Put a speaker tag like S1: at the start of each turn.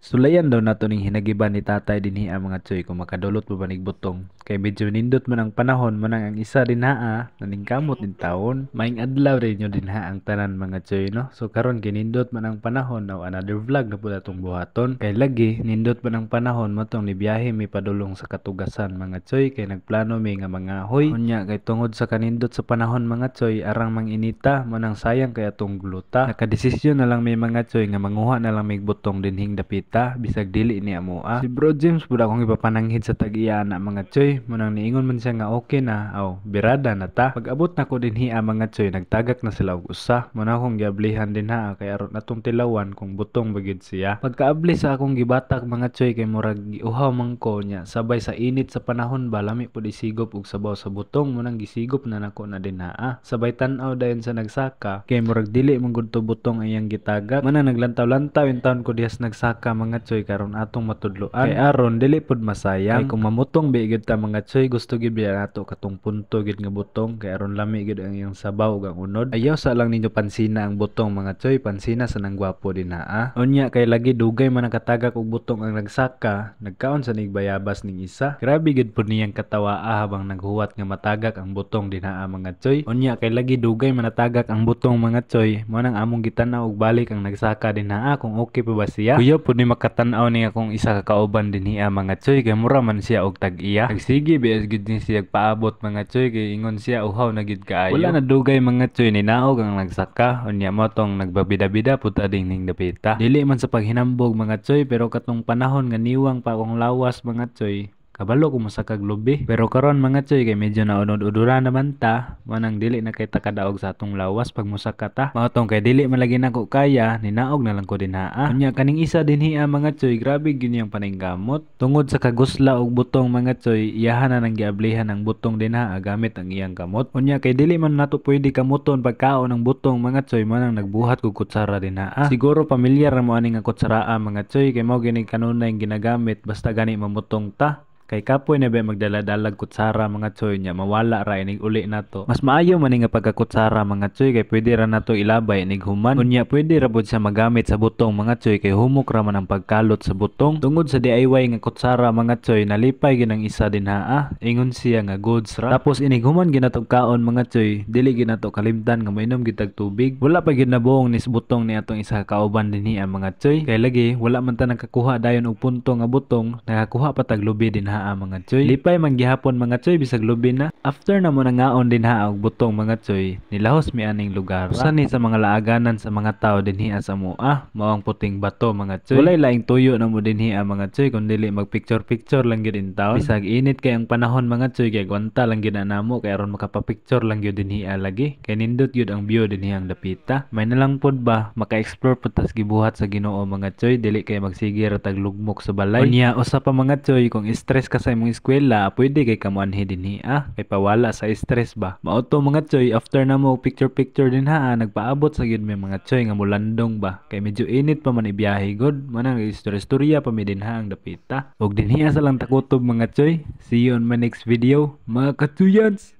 S1: Sulayan daw nato ning hinagiban ni tatay dinhi ang mga tsoy kung makadulot pa ba nig butong. Kay medyo nindot man ang panahon mo nang ang isa dinha naningkamot din taon. Maayong adlaw rin nyo dinha ang tanan, mga tsoy, no. So karon kinindot man ang panahon, now another vlog na pud atong buhaton. Kay lagi nindot man ang panahon mo tong nibiyahe mi padulong sa katugasan, mga tsoy, kay nagplano mi nga mangahoy. Unya kay tungod sa kanindot sa panahon, mga tsoy, arang manginita mo nang sayang kay atong gluta. Nakadesisyon na lang mi, mga tsoy, nga manguha na lang mig butong dinhing dapita bisag dili ni amoa. Si Bro James pud akong ipapananghid sa tag-iya na, mga tsoy, mo nang niingon man siya nga okay na, aw birada na ta. Pag-abot nako dinhi mga tsoy, nagtagak na sila og usa. Mo na akong giablihan dinha kay aron atong tilawan kung butong ba gyud siya. Pagkaabli sa akong gibatak, mga tsoy, kay murag giuhaw man ko nya sabay sa init sa panahon ba, lami pud isigop og sabaw sa butong, mo nang gisigop na nako na dinha. Sabay tan-aw dayon sa nagsaka kay murag dili man gud to butong ang iyang gitagak. Mo nang naglantaw-lantaw intawon ko dihas nagsaka, mga tsoy, karon atong matudloan. Kay aron dili pud masayang. Kay kung mamutong bi gyud ta, mga tsoy, gusto gyud biya nato katong punto gyud nga butong kay aron lami gyud ang iyang sabaw ug ang unod. Ayaw sa lang ninyo pansina ang butong, mga tsoy, pansina sa nang gwapo dinha. Unya kay lagi dugay man nakatagak og butong ang nagsaka, nagkaon sa nig bayabas ning isa. Grabe gyud pud niyang katawaa habang naghuwat nga matagak ang butong dinha, mga tsoy. Unya kay lagi dugay man natagak ang butong, mga tsoy, mo nang among gitan-aw og balik ang nagsaka dinha kung okay pa ba siya. Kuyaw pud ni makatan-aw ni akong isa ka kauban dinhi mga tsoy, kay mura man siya og tag-iya. Nagsige biya gid ni siya paabot, mga tsoy, kay ingon siya uhaw na gid kaayo. Wala na dugay, mga tsoy, ninaog ang nagsaka. Unya mo tong nagbabida-bida pud ta dinhing dapita. Dili man sa paghinambog, mga tsoy, pero katong panahon nga niwang pa akong lawas, mga tsoy, kabalo ko mosakag lubi. Pero karon, mga tsoy, kay medyo naunod-uduran naman ta, manang dili na kay takadaog sa atong lawas pag mosaka ta. Mao tong kay dili man lagi nako kaya, ninaog na lang ko dinha. Unya kaning isa dinhi mga tsoy, grabe gyud niyang paningkamot. Tungod sa kagusla og butong, mga tsoy, iyahan na nang giablihan ang butong dinha gamit ang iyang kamot. Unya kay dili man nato pwede kamuton pagkaon ang butong, mga tsoy, manang nagbuhat kog kutsara dinha. Siguro pamilyar ra mo ani nga kutsara, mga tsoy, kay mao gini kanunay ginagamit basta gani mamutong ta. Kay kapoy na ba magdala-dalag kutsara, mga tsoy, nya mawala ra inig uli nato. Mas maayo man nga pagkakutsara, mga tsoy, kay pwede ra nato ilabay inig human. Unya pwede ra pud siya magamit sa butong, mga tsoy, kay humok ra man ang pagkalot sa butong. Tungod sa DIY nga kutsara, mga tsoy, nalipay gyud ang isa dinha. Ingon siya nga goods ra. Tapos inig human ginatog kaon, mga tsoy, dili gyud nato kalimtan nga moinom gyud tag tubig. Wala pa gyud nabuong nis butong ni atong isa ka kauban dinhi mga tsoy. Kay lagi wala man ta nakakuha dayon og punto nga butong, nakakuha pa tag lubi dinha mga tsoy. Lipay man gihapon, mga tsoy, bisag lubi na. After na mo nangaon dinha og butong, mga tsoy, nilahos mi aning lugar. Usa ni sa mga laaganan sa mga tawo dinhi sa amoa, mao ang Puting Bato, mga tsoy. Walay laing tuyo na mo dinhi mga tsoy kun dili mag picture picture lang gyud in town. Bisag init kay ang panahon, mga tsoy, kay gwanta lang gyud na namo kay aron makapa-picture lang gyud dinhi lagi. Kay nindot gyud ang view dinhi ang dapita. May na lang pod ba maka-explore pud tas gibuhat sa Ginoo, mga tsoy, dili kay magsige ra tag lugmok sa balay. Unya usa pa, mga tsoy, kung stress ka sa imong eskwela, pwede kay kamuanhi dinhi kay pawala sa stress ba. Mao to, mga tsoy, after na mo picture picture dinha, nagpaabot sa gyud mi, mga tsoy, nga mulandong ba. Kay medyo init pa man ibiyahe gud, manang istorya-istorya pa mi dinha ang dapita. Og dinhi sa lang takutob, mga tsoy. See you on my next video, mga katuyans.